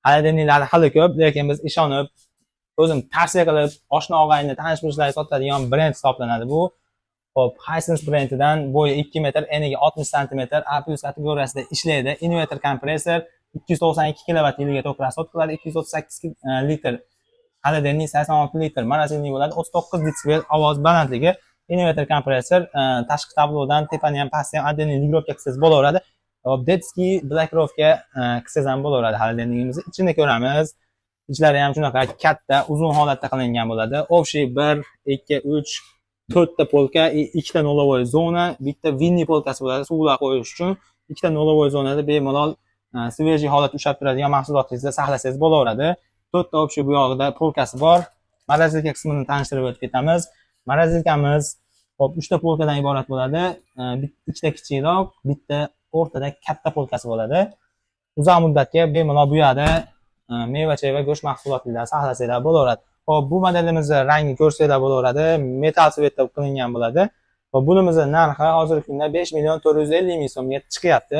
Холодильник lari hali ko'p, lekin biz ishonib, o'zim tavsiya qilib, oshna, og'ayni, tanish bilishlarga sotadigan brend hisoblanadi bu. Xo'p, Hisense brendidan, bo'yi 2 metr, eniga 60 santimetr, A+ kategoriyasida ishlaydi. Inverter kompressor, 292 kilovat yiliga tok расход qiladi, 238 litr холодильник, 86 litr морозильник bo'ladi, 39 detsibel ovoz balandligi. Inverter kompressor, tashqi tablodan tepani ham, pastni ham отдельный регулировка qilsangiz bo'laveradi. Xo'p, детский блокировка qilsangiz ham bo'laveradi. Холодильник imizni ichini ko'ramiz. Ichlari ham shunaqa katta, uzun holatda qilingan bo'ladi. Общий 1, 2, 3, to'rtta polka, ikkita нулевой zona, bitta винный polkasi bo'ladi suvlar qo'yish uchun. Ikkita нулевой zonada bemalol свежий holatda ushlab turadigan mahsulotingizni saqlasangiz bo'laveradi. To'rtta общий bu yog'ida polkasi bor. Морозилка qismini tanishtirib o'tib ketamiz. Морозилка miz, xo'p, uchta polkadan iborat bo'ladi. Ikkita kichikroq, bitta o'rtada katta polkasi bo'ladi. Uzoq muddatga bemalol bu yoqda meva-cheva, go'sht mahsulotlarini saqlasanglar bo'laveradi. Xo'p, bu modelimizni rangi ko'rsanglar bo'laveradi. Metal цвет da qilingan bo'ladi. Xo'p, bunimizni narxi hozirgi kunda 5 million 450 ming so'mga chiqyapti.